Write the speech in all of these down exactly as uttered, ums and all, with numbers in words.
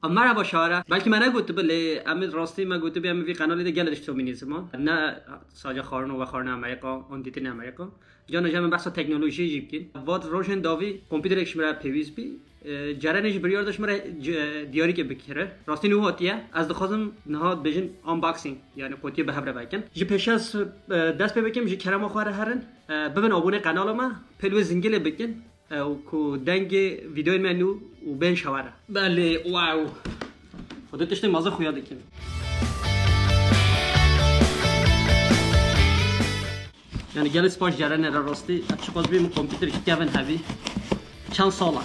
Merhaba Şara. Belkî me negotibi, lê em ê rastî me gotibi, em ê vî qenalê de gelek tişt bînîsim. Ne sadece xwarin û vexwarin Amerîka, an dîtinê Amerîka. Cana cem behsa teknolojiyê jî bikin. Vat rojên dawî kompîterek ji min re pêwîst bî. E, Cerenê jî biryar da ji min re c-, diyarîkê bikire. Rastî nû hatiye. Ez dixwazim niha dibêjin unboxing, yani qotiyê bi hev re vekin. Ji pêşe ez, e, dest pê bikim, ji kerema xwe re herin. E, bibin abonê qenala me, pêl wê zingilê bikin. E, û ku dengê vîdeoyên me nû û bên şawere. Belê, wow. Xwedê tiştê mezin xuya dikim. Yani gelek spas Cerenê re rastî. Ev çiqas bî min kompîter kevin hevî. Çend sala.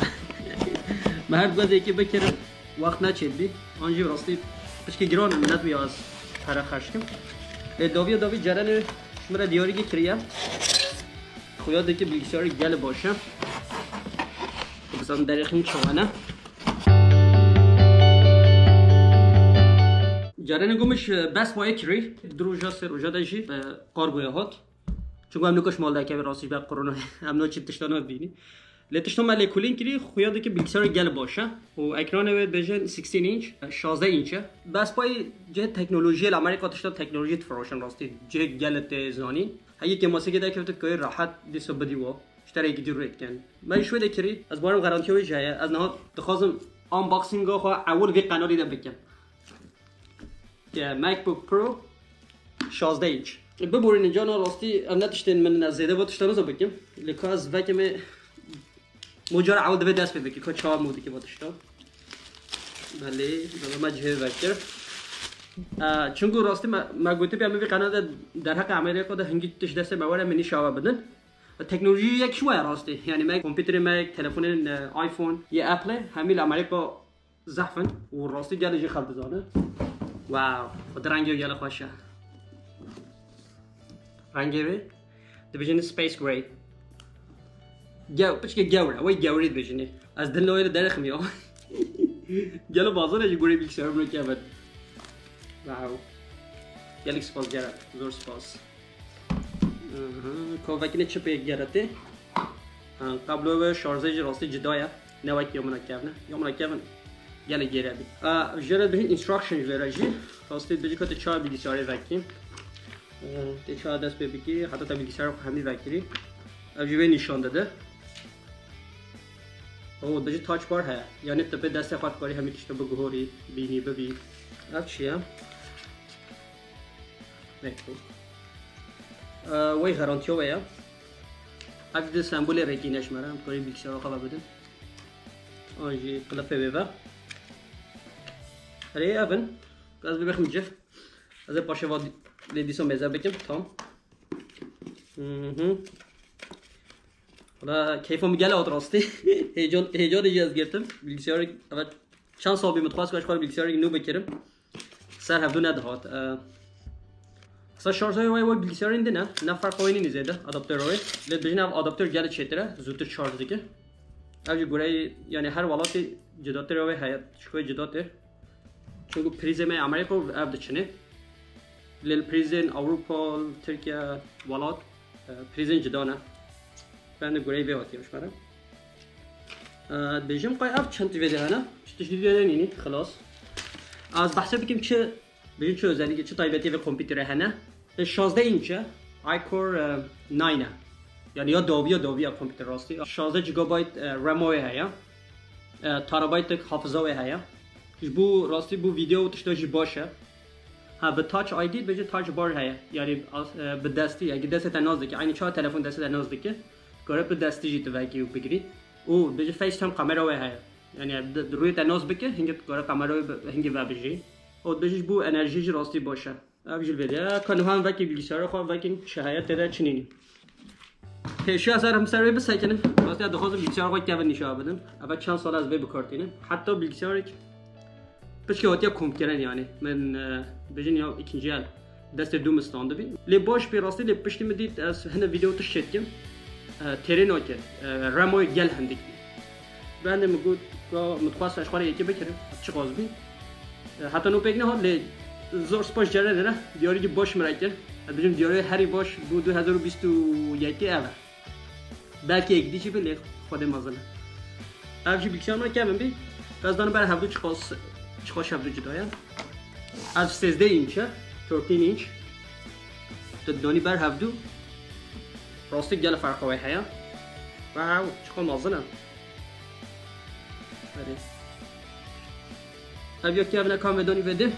Me her gozekî bikirin. Wext neçêbî. An jî rastî pişkî giran e, minet bûya ez pere xerc kim. Lê dawiya dawî Cerenê ji min re diyarîkê kiriye. Xuya dike bilgisayarê gelek baş e. Bizanin derêxîn çawa ne. Cerenê gomiş Best Buy kirî. Du roja sê roja de jî, e, kargoya hat. Çunku em nikoş mal derkevin rastî ji ber korona. Em no çi tiştan bînî. Lê tiştan me lêkolîn kirî, xuya dike bilgisayarê gelek baş e. Û ekranê wê dibêjin sixteen inch, şazdeh inch e. Best Buy cihê teknolojiyê li Amerîka tiştan teknolojî difiroşin rastî. Cihê gelek tê zanîn. Heyî kêmasiyekê derkevt dikawî rehet dîsa bidî wa. Ji te re yekî dî rê dikin. Me ji wê de kirî, ez bawerim garantiya wê jî heye. Ez niha dixwazim unboxinga xwe ewil vî qenalî de bikim. Ke MacBook Pro şazdeh inç. Biborînin cana rastî ev ne tiştên min in, ez zêde va tişta niza bikim. Lê ka ez vekimê mo cara ewil divê dest pê bikî. Ka çawa mo dikî va tişta. Belê, belê me cihê vekir. E, çunku rastî me, me gotibî em vî qenal de derheqê Amerîka de hingî tişt destê me were min nîşawe bidin. Teknolojî yek ji we ye rastî. Yani me kompîterê me, telefonên, e, iPhone yê Apple hemî li Amerîka zehf in û rastî gelê jî xelk dizane. Wow, xwedî rengê wê gelê xweş e. Rengê wê dibêjin space gray. Gew, piçke gewr e, wey gewrî dibêjin ê. Ez dilna wê li derêxim ya. Gelo bazan e ji gorê bilgisayar bino kevin. Wow. Gelek spas Ceren, zor spas. Aha, kovekine çi pê geretê? Ha, kablo ve şarjê jî rastî cida ye. Ne wek ya min a kevne. Ya min a kevin gelek gêre bî. A, jere dibêjin instruction ji vêre jî. Rastî dibêjî ka te çawa bilgisayarê vekî. E, te çawa dest pê bikî, heta te bilgisayarê xwe hemî vekirî. Ev jî vê nîşan dide. O, dibêjî touch bar heye. Yani te pê destê xwe dikarî hemî tişta biguhorî, bînî, bibî. Ev çi ye? MacBook. E, wey garantiya we ye. Ev di sembolê rêkîne ji me re, em dikarî bilgisayara xwe ve bidin. An jî qilifê wê ve. Erê, ev in. Ez bibêxim cih. Ez ê paşê va lê dîsa mêze bikim, tam. Mhm. Wala keyfa min gel hat rastî. Heyecan, heyecanê jî ez girtim. Bilgisayarek, evet, çend sal bî min dixwest ku ez xwe bilgisayarek nû bikirim. Ser hevdû nedihat. E, mesela şarjê wê wek bilgisayarên din e. Ne ferqa wê nînî zêde, adaptera wê. Lê dibêjin ev adapter gelek çêtir e, zûtir şarj dike. Ev jî goreyê, yani her welatê cidatir wê heye, şikayê cidatir. Çunku prîzê me Amerîka ev diçinê. Lê li prîzên Ewropa, Tirkiye, welat, e, prîzên cida ne. Ben de goreyê vê hatiye ji me re. E, dibêjim qay ev çend vê de hene? Çi tiştî vê de nînî, xilas. Ez behsê bikim çi, bêjin çi özellikê, çi taybetiyê vê kompîterê hene. E, şazdeh inç e, iCore, e, nine e. Yani ya dawiya dawiya kompîter rastî. Şazdeh gigabayt, e, RAM wê heye. E, terabaytek hafiza wê heye. Ji bo rastî bo vîdeo û tişta jî baş e. Ha, bi Touch I D, bêje Touch Bar heye. Yani, as-, e, bi destî, yani destê te nas dike. Aynı çawa telefon destê te nas dike. Kare bi destî jî tu vekî û bigirî. Û bêje FaceTime kamera wê heye. Yani, di, di rûyê te nas bike, hingê tu kare kamera wê bi, hingê vebijî. Û bêje ji bo enerjî jî rastî baş e. Ev jî vêde. Ka niha em vekî bilgisayara xwe vekin çi heye tê de çi nînî. Pêşiya ser em ser wê bisekinim. Rastî dixwazim bilgisayara xwe kevin nîşa bidim. Eva çend sal ez vê bi kar tînim. Heta bilgisayarek piçkê hatiye komkirin yani. Min, e, bêjin ya ikinci el. Destê dû min standibî. Lê baş pê rastî lê piştî min dît ez hine vîdeo tişt çêdikim. E, têrê nake. E, remoyê gel hindik bî. Bendê min got, ka min dixwest ez xwe re yekê bikirim, çiqas bî. E, heta no pêk nehat, lê zor spas Cerenê re, diyarîkî baş min re kir. Ez bêjim diyarî herî baş bo du hezar û bîst û yekê ev e. Belkî yek dî jî bi, lê Xwedê mezin e. Ev jî bilgisayar min kevin bî. Ez dana ber hevdû çiqas Çiqas hevdu cuda ye. Ev sêzdeh inç e, thirteen inch. Tu donî ber hevdu. Rastî gel ferqa wê heye. Wow, çiqas mezin e. Erê. Ev ya kevin e, kam vê donî vê de.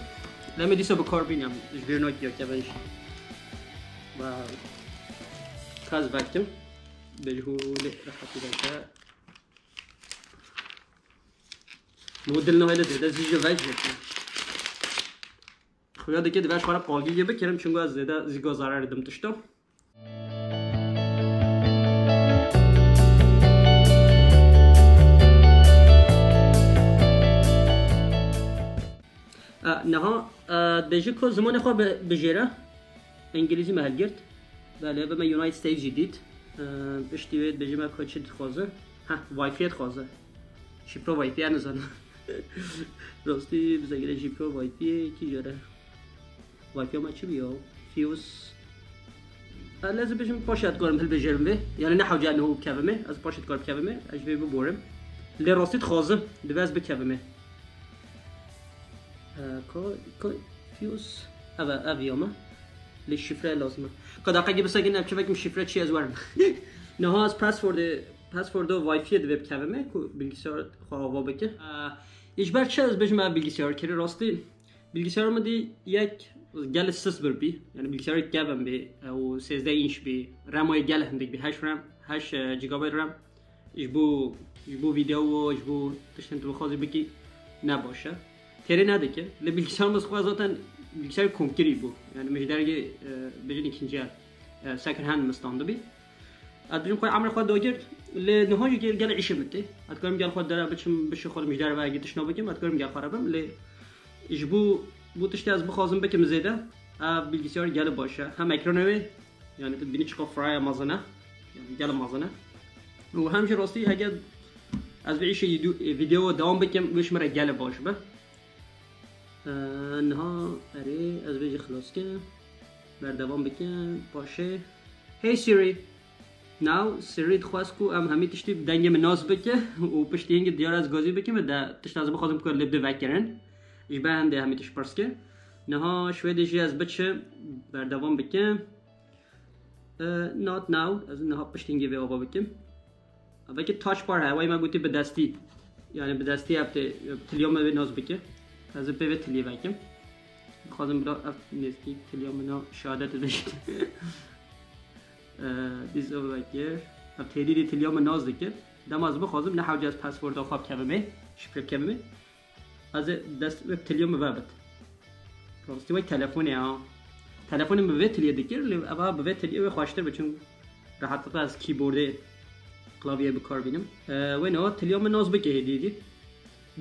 Lê me dîsa bi kar bînim. Ji bîr nakî ya kevin jî. Wow. Kaz vekim. Bêjî hûlê rehetî veke. Model nahêle zêde zî ji vej jê. Xuya dike divê ji xwe re pagî jê bikirim, çunku ez zêde zî go zarar didim tişta. E, niha, e, dibêjî ku zimanê xwe bi-, bijêre. Îngilîzî me hilgirt. Belê, bi me United States jî dît. E, piştî wê dibêjî me ku çi dixwaze. Heh, Wi-Fi dixwaze. Şifra Wi-Fi ya nizanim. Rastî bizegire şifra Wi-Fi kî jere. Wi-Fi me çi bî ya? Fuse. E, lê ez bêjim paşê ez dikarim hilbijêrim vê. Yani ne hewce niho bikevimê. Ez paşê dikarim bikevimê. Ez ji vê biborim. Lê rastî dixwazim. Divê ez bikevimê. E, ko, ko, Fuse. Ev, ev ya me. Lê şifre lazim e. Ka deqekê bisekin, em çi vekim şifre çi ez werim. Niha ez passwordê, passwordo Wi-Fi divê bikevime ku bilgisayar xwe ava bike. E, ji ber çi ez bêjim ev bilgisayar kirî rastî. Bilgisayar min dî yek gel sis bir bî. Yani bilgisayar kevin bî, e, û sêzdeh inç bî. RAM-a gel hindik bî. Heşt RAM, heşt, e, gigabyte RAM. Ji bo, ji bo video û ji bo tiştên tu bixwazî bikî ne baş e. Têrê nedike. Li bilgisayar min xwe zaten bilgisayar komkirî bû. Yani min ji dergê, e, bêjin ikinci el, e, second hand min standibî. Ez bêjim xwe emrê xwe dagirt. Lê niha jî gel, gel îşê min tê. Ez dikarim gel xwe dere biçim, bişixulim ji derve, egî tiştna bikim, ez dikarim gel xwe re bim. Lê ji bo, bo tiştê ez bixwazim bikim zêde, ev bilgisayar gel baş e. Hem ekranê wê, yani tu dibînî çiqa firaya mezin e. Yani gel mezin e. Û hem jî rastî eger ez vê îşê yî-, video dewam bikim, wê ji min re gel baş be. Ee, niha erê ez vê jî xilas ke. Berdewam bike. Paşê. Hey Siri. Now Siri dixwest ku em hemî tiştî bi dengê min nas bike û piştî hingê diyar ez gazî bikim, de tişt ez bixwazim ku lê bi vekirin. Ji ber hindê hemî tişt pirs ke. Niha şwêdê jî ez biçim berdewam bikim. Ee, not now. Ez niha piştî hingê vê ava bikim. Vekî touch bar heye, wayî me gotî bi destî. Yani bi destî ev tê, tiliya me vê nas bike. Ez ê pê vê tiliyê vekim. Dixwazim bila ev nêzkî tiliya min a şehadet vejît. Ee, dîz ev vekir. Ev têdî dî tiliya min nas dikir. Dema ez bixwazim ne hewce ez passworda xwe bikevimê, şifre bikevimê. Ez ê dest wek tiliya min vebit. Rastî wek telefonê ha. Telefonê min vê tiliyê dikir, lê eva bi vê tiliyê wê xweştir bi, çun rehetlikle ez keyboardê, klavyeyê bi kar bînim. Ee, wê niha tiliya min nas bike hêdî hêdî.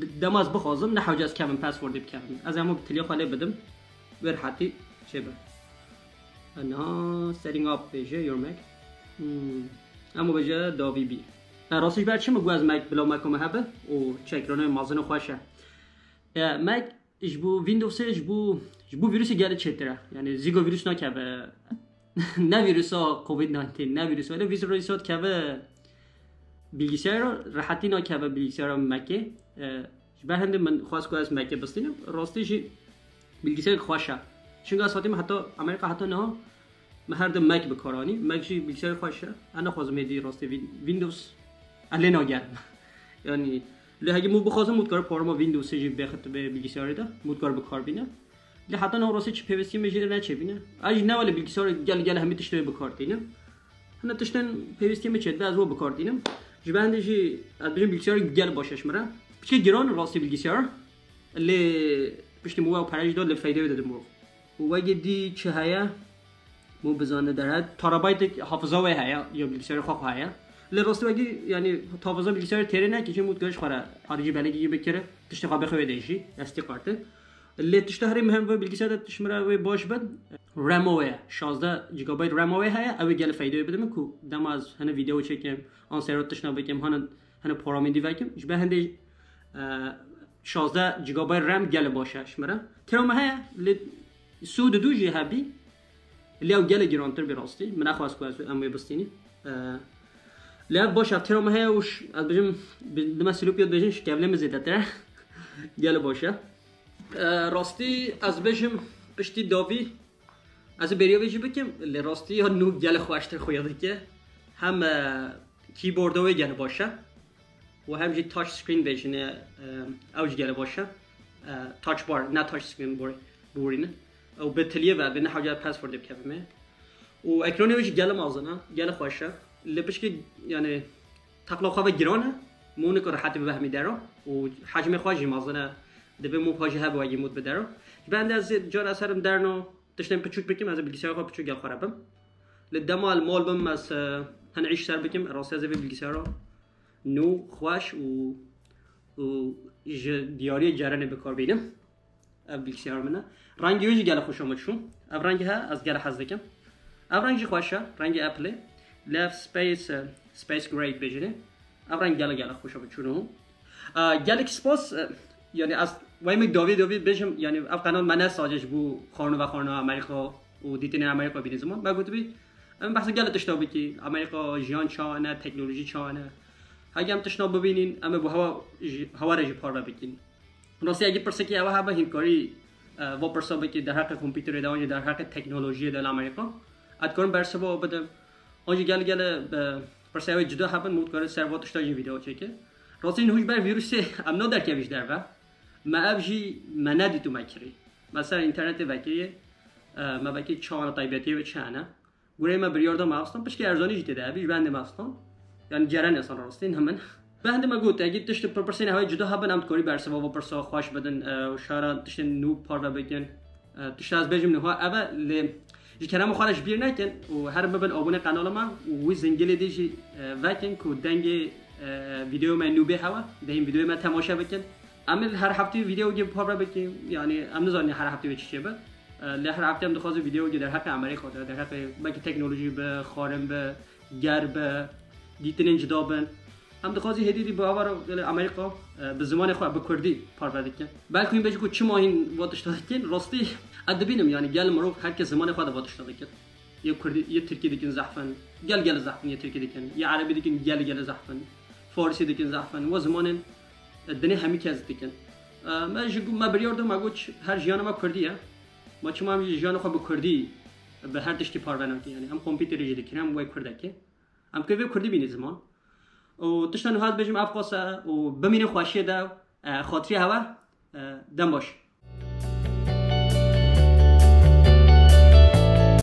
D-, dema ez bixwazim, ne hewce ez kevim passwordê bikevim. Ez hemû bi tiliya xwe lê bidim. Wê rehetî çêbe. Niha setting up bêje your Mac. Hmm. Emo bêje dawî bî. E, rastî ji ber çi min got ez Mac bila Mac me hebe û çi ekranê mezin û xweş e. E, Mac ji bo Windowsê, ji bo, ji bo vîrusê gelê çêtir e. Yani zîgo vîrus nakeve. Ne vîrusa covid nineteen, ne vîrusa, lê vîrusa dikeve bilgisayara, rehetî nakeve bilgisayara Macê. E, ji ber hindê min xwest ku ez Macê bistînim. Rastî jî bilgisayar xweş e. Çunka ez hatîm heta Amerîka heta niha me her dem Mac bi kar anî. Mac jî bilgisayar xweş e. Ez naxwazim hêdî rastî Win-, Windows. Ez lê nagerim. Yani lê hegî mû bixwazim mû dikarim programa Windowsê jî bêxitibê bilgisayarê de. Mû dikar bi kar bîne. Lê heta niha rastî çi pêwîstiyê me jê re neçêbîne. Ez jî ne welê bilgisayar gel gel hemî tiştê wê bi kar tînim. Hine tiştên pêwîstiyê me çêdibe ez we bi kar tînim. Ji ber hindê jî ez bêjim bilgisayar gel baş e ji min re. Piçkê giran rastî bilgisayar. Lê piştî min we pere jî da lê feyde wê didin bo. Û wegê dî çi heye? Mû bizane derhet. Terabaytek hafiza wê heye, ya bilgisayarê xwe xwe heye. Lê rastî wegî, yani, hafiza bilgisayarê têrê neke, çi mû dikare ji xwe re haricî belekî bikire, tiştê xwe bixwe wê de jî, S D kartê. Lê tişta herî muhim ve bilgisayar de tişt min re wê baş be, RAM wê ye. Şazdeh gigabayt RAM wê heye, ew ê gelê feyde wê bide min ku dema ez hene video çekim, an seyro tiştna bikim, hene, hene paramîndî vekim. Ji ber hindê, e, şazdeh gigabayt RAM gelê baş e ji min re. Tira me heye, lê sûd dû jî hebî. Lê ew gelek girantir bî rastî. Min nexwest ku ez em wê bistînî. E, lê ev baş e, ev tira me heye û ş-, ez bêjim, bi, dima Silopya dibêjin, ji kevlê min zêdetir e. Gelek baş e. E, rastî ez bêjim piştî davî ez ê bêriya vê jî bikim, lê rastî ya nû gelek xweştir xuya dike. Hem e, keyboarda wê gelek baş e û hem jî touch screen bêjine, e, ew jî gelek baş e. E, touch bar, ne touch screen bar, biborîne. Ew bi tiliyê ve, bi ne hewce passwordê bikevime. Û ekranê wê jî gelek mezin e, gelek xweş e. Lê pişkî, yani, teqla xwe ve giran e, mû nikare rehetî bibehmî dera û hecmê xwe jî mezin e. Divê mû xwe jî hebe wekî mû dibe dera. Ji ber ez ê cara ez herim derno, tiştên piçûk bikim, ez ê bilgisayara xwe piçûk gel xwe re bim. Li dema li mal bim, ez, e, hin îş ser bikim, rastî ez ê vê bilgisayara nû, xweş û, û ji diyariyê cerenê bi kar bînim. Ev bilgisayara min e. Rengê wê jî gelek xweş e, min çû. Ev rengê he, ez gelek hez dikim. Ev reng jî xweş e, rengê Apple-ê. Lê ev space, e, space gray dibêjin ê. Ev reng gelek gelek xweş e, min çû. E, gelek spas, e, yani ez wê min davê davê bêjim, yani ev kanal me ne sadece ji bo xwarina vexwarina Amerîka û dîtinên Amerîka bîne ziman. Me gotibî, em behsa gelek tişta bikî, Amerîka jiyan çawa ne, teknolojî çawa ne. Heke em tişta bibînin, em ê bo hewa jî, hewa re jî parve bikîn. Rastî, egî pirsekî ew hebe hînkarî, e, va pirsa bikî derheqê kompîterê de, an jî derheqê teknolojiyê de li Amerîka. Ez dikarim bersiva bidim. An jî gel gele, e, pirsa ew ê cuda hebin, mû dikare ser va tişta jî vîdeo çêke. Rastî, niha ji ber vîrusê em naderkevî ji derve. Me ev jî me nedît û me kirî. Me ser înternetê vekiriye, e, me vekî çawa ne, taybetiyê wê çi hene. Gurê me biryar da me aslan, pişkî erzanî jî tê de hebî, ji bendê me aslan. Yani ceren insan rastî ne min. Bendê me got, egî tişt pirsên hewayê cuda hebin, em dikarî bersiva va pirsa xweş bidin, e, û şara tiştên nû parve bikin. E, tişta ez bêjim niha ev e, lê ji kerema xwe re ji bîr nekin û her bibin abone kanala me û wî zingilê dî jî, e, vekin ku dengê, e, vîdeoya me nû bê hewa, dê hîn vîdeoya me temaşe bikin. Em ê her heftê vîdeoyekê parve bikin. Yani em nizanin her heftê wê çi çê be. E, lê her heftê em dixwazin vîdeoyekê derheqê Amerîka de, derheqê belkî teknolojî be, xwarin be, ger be, dîtinên cuda bin. Em dixwazin hêdî dî bi ava re, gelê Amerîka, e, bi zimanê xwe, bi kurdî parve dikin. Belkî hûn bêjin ku çima hîn va tişta dikin? Rastî, ez dibînim, yani gel mirov, her kes zimanê xwe de va tişta dikin. Yê kurdî, yê tirkî dikin zehf in, gel gel zehf in, yê tirkî dikin, yê erebî dikin, gel gel zehf in, farisî dikin zehf in, we zimanên, e, dinê hemî kes dikin. E, me ji, me biryar da, me got, her jiyana me kurdî ye. Ma çima em jî jiyana xwe bi kurdî, bi her tiştî parve nakin? Yani em kompîterê jî dikin, em wê kurdekê. Em dikê vê kurdî bînî ziman. Û tişta niha ez bêjim ev qas e û bimînin xweşiyê de, e, xatirê hewe, e, dem baş.